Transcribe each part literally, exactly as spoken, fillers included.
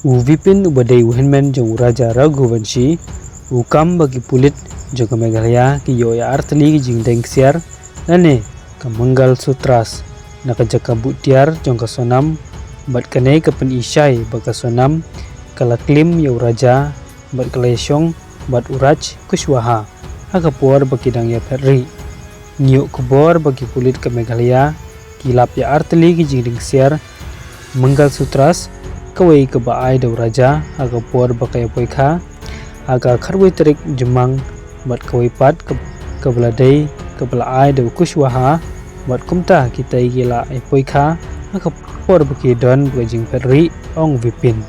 U Vipin uba dei u hynmen jong u Raja Raghuvanshi, u kam ba ki pulit jong ka Meghalaya ki ïoh ïa artylli ki jingdeng ksiar lane ka Mangal Sutras na ka jaka buh tiar jong ka Sonam, bad kane ka pynishai ba ka Sonam ka la klim ïa u Raja bad ka la ïashong bad u Raj Kushwaha ha ka por ba ki dang ïaphet rieh. Ngi ïoh khubor ba ki pulit ka Meghalaya ki lap ïa artylli ki jingdeng ksiar Mangal Sutras, kawei kaba ai da u Raja ha ka por ba ka ïapoikha ha ka khatwei tarik Jymmang, bad kawei pat ka, kaba la dei kaba la ai da u Kushwaha, bad kumta kita ki la ïapoikha ha ka por ba ki don ba ka jingphet rieh, ong u Vipin.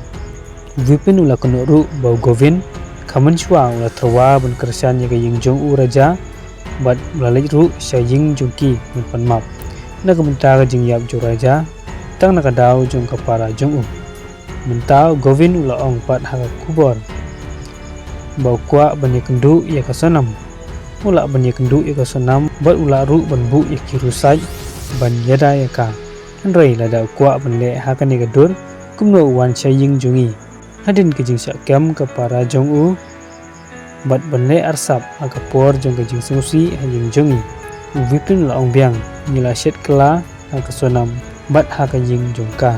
U Vipin u la kynnoh ruh ba u Govind ka mynshuwa u la tyrwa ban kyrshan ïa ka ïing jong u Raja, bad u la leit ruh sha ïing jong ki ban pan map na ka bynta ka jingïap jong u Raja tang na ka daw jong ka para jong u. Mynta u Govind u la ong pat ha ka khubor ba u kwah ban ïakynduh ïa ka Sonam. U lah ban ïakynduh ïa ka Sonam bad u lah ruh ban buh ïa ki rusait ban ïada ïa ka. Hynrei lada u kwah ban leh ha kane ka dur, kumno u wan sha ïing jong ngi? Hadien ka jingshah kem ka para jong u bad ban leh arsap ha ka por jong ka jingsngewsih ha ïing jong ngi, u Vipin u la ong biang, ngi la shet kylla ha ka Sonam bad ha ka ïing jong ka.